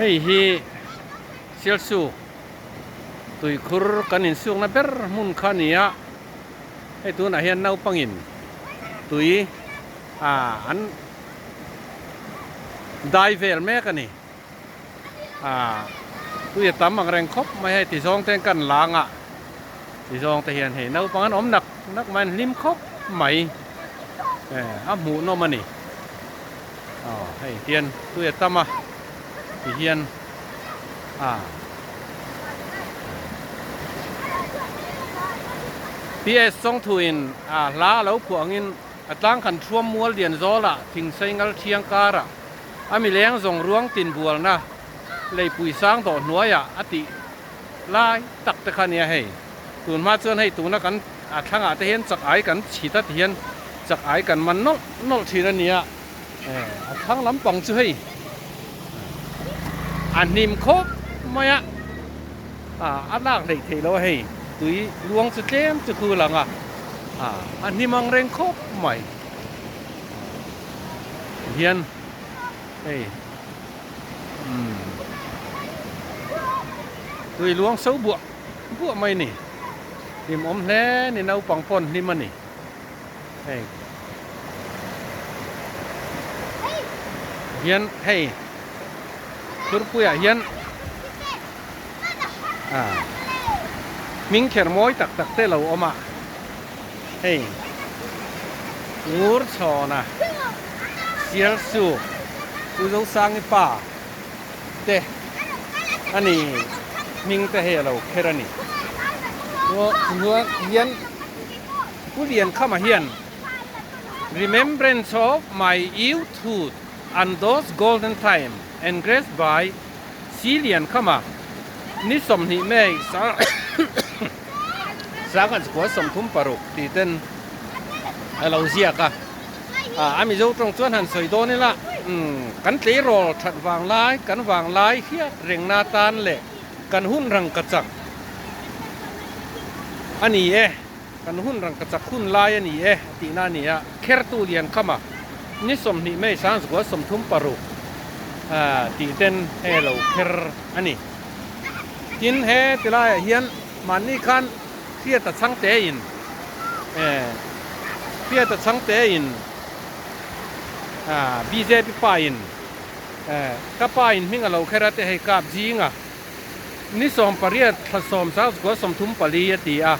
Hei hi Sialsuk tuikhur kan insukna ber hmun kha a ni a, hei tunah hian naupangin tui ah an dai vel mek a ni. Ah tui a tam ang reng khawp mai hei ti zawng te kan lang a ti zawng te hian hei naupang an awm nak nak mai an hlim khawp mai eh a hmuh nawm a ni aw hei hian tui a tam a ti hian ah PS Chawngthuin ah hla a lo phuah angin a tlang khan thuam mual lian zawlah thing sei ngal thiang karah A mileng zawng ruang tin bualna leipui sang dawh hnuaiah a tih lai tak te kha nia hei. Tun hma chuan hei tuna kan a thlangah te hian chak ai kan chhit a ti hian chak ai kan man nawlh nawlh thin a nia. A thlang lampang chu hei a hnim khawp mai a, a lak hleih theih loh a hei tui luang chu tlem chu khu lang a, a hnim ang reng khawp mai. Hian hei umm tui luang so buah buah mai a ni hlim awm hle ni naupang pawh an hlim a ni hei hian hei thurpuiah hian ah hming kher mawi tak tak te lo awm a. Hei ngur chhawna Sialsuk Pu Zosangi pa te a ni hming te hei a lo kher a ni. Hian Pu Liankhama hian Remembrance of my youthhood and those golden time engraved by Si Liankhama ni 20 May 1936 tih ten a lo ziak a, a Mizo tawng chuan han sawi dawn ila kan tleirawl that vang lai, kan vang lai hiat rengna tan leh kan hun rang ka chak a ni e, kan hun rang ka chak hun lai a ni e tihna a ni a, Khertu Liankhama ni 20 May 1936 tih ten hei a lo kher a ni. Tin he tilaiah hian mahni khan Hriata chhangte in eh Hriata chhangte in ah bjp pa in eh ka pa in hming a lo kher a te hei kap zinga ni 18 thla 10 34 a ti a.